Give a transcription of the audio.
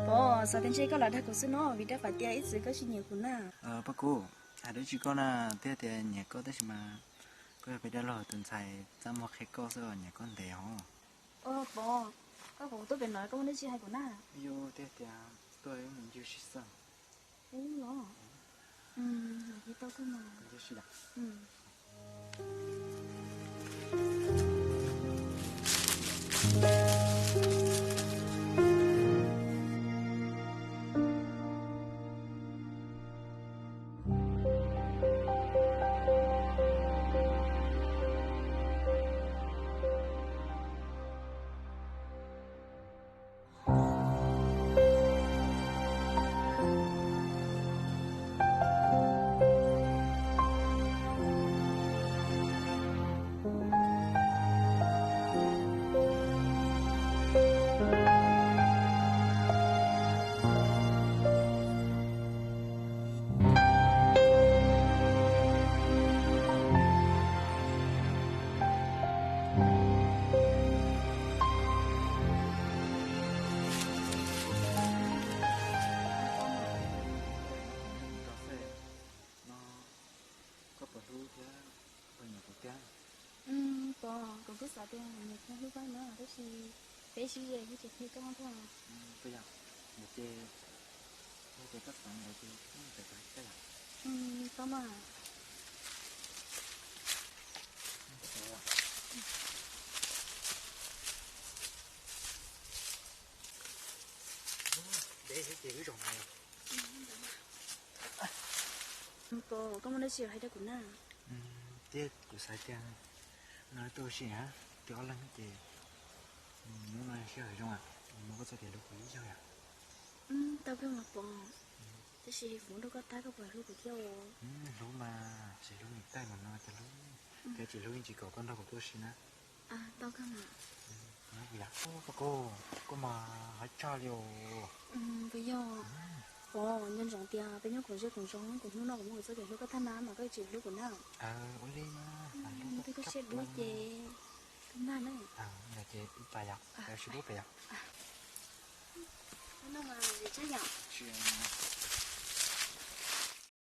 Pov, xav tias ntshe koj lam dag kuv xwb no, vim rau qhov tias ib txwm koj tsis nyiam kuv na. Paj Kub, hais dab tsi koj na, twb tias nyiam koj tab sis mas koj yog peb dab laug tus ntxhais txaj muag qhia koj xwb os, nyiam koj ntev os. Pov, koj pom kuv tuaj pem no koj muaj dab tsi hais kuv na? Yog tiag tias tuaj mus ncig sib xwb. Ub los. Ncig tau kawg mas. Koj puas hlub thiab puas nyiam kuv tiag? Pov, kuv kuj xav tias nyiam thiab hlub koj na, tab sis peb sib ze kuv tsis qhia koj thiab. Puas yog? Ces yog tias koj xav ntawd ces peb mus pem koj yom. Tau mas. Deb thiab ces wb zaum no. Pov, koj muaj dab tsi los hais rau kuv na? Thiab kuv xav tias no tuaj ua si na, twb ob leeg ces hnub no sij hawm zoo, muab koj txoj kev hlub kuv ib zaug yom. Tau kawg mas Pov, tab sis kuv muab rau koj tag koj puas hlub kuv thiab os? Hlub mas, tsis hlub niam tais mas no cas hlub, thiab tsis hlub yeej tsis kom koj nrog kuv tuaj ua si na. Tau kawg mas. Paj Kub, koj mas hais tshaj li os. Puas yog? Pov, nco ntsoov tias peb nyob koom zej koom zos, kuv hnub no kuv muab kuv txoj kev hlub koj tag na mas koj tsis hlub kuv na. Ua li mas, twb koj siab dub ces koj mag na. Ces wb pais yom, sib hlub pem yom.